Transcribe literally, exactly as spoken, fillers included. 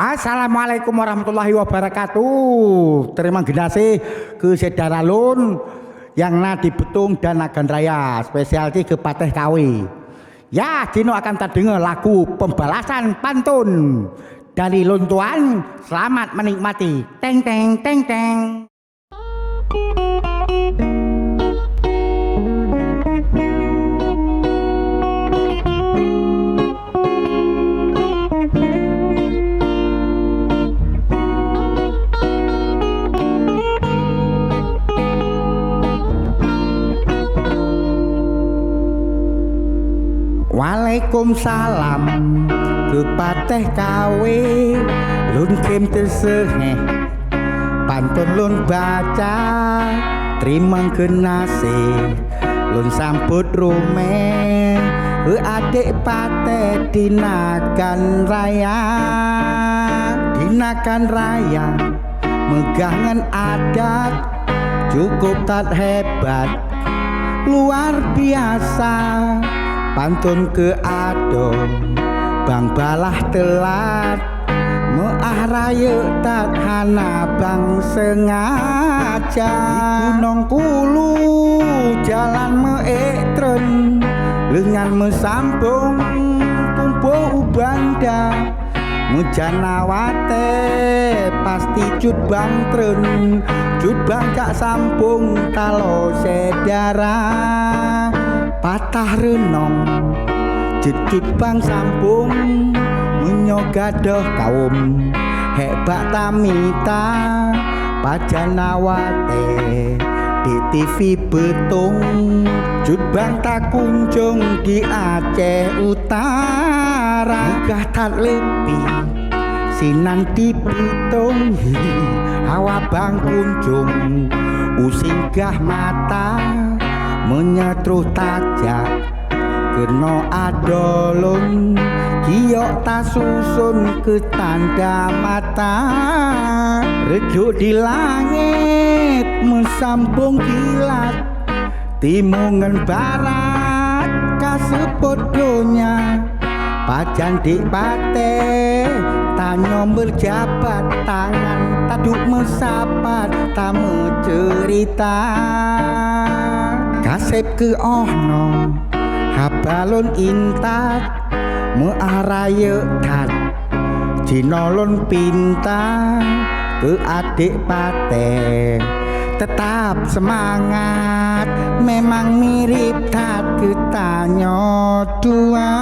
Assalamualaikum warahmatullahi wabarakatuh. Teurimong geunaséh keu syedara lôn nyang na di Beutong Dinakan Raya, spesial jih keu Patéh Kawe. Ya, jinoe akan tadeungoe lagu pembalasan pantun dari lôn tuan. Selamat menikmati. Teng, teng, teng, teng. Waalaikumsalam, keu Patéh Kawe, lôn khém teuseuhéh. Pantun lôn baca, teurimong geunaséh, lôn sambot ruméh, keu adék Patéh Dinakan Raya. Dinakan Raya, meugah ngon adat, cukup that hebat, luar biasa. Pantun keu adoe, bang balah teulat, meu'ah rayeuk that hana bang seungaja. Di Gunong Kulu jalan meuék treun, leungan meusambong tumpôk u Banda. Meujana watée pasti cut bang treun, cut bang jak sambong taloe syedara. Patah reunong jeuet cut bang sambong, meunyoe gadôh kawôm hék bak tamita. Pajan na watée di T V Beutong, cut bang takunjong di Aceh Utara. Meugah that leupi sinan di Beutong, hawa bang kunjong u singgah mata. Meunyoe troh tajak keunoe adoe lôn, giyok tasuson keu tanda mata. Reujok di langét meusambong kilat, timu ngon barat ka seupôt donya. Pajan dik patéh tanyoe meurjabat, tangan taduek meusapat tameuceurita. Kaseb keu 'oh noe haba lôn intat, meu'ah rayeuk that. Jinoe lôn pinta keu adék patéh teutap seumangat, memang mirip that keu tanyoe dua.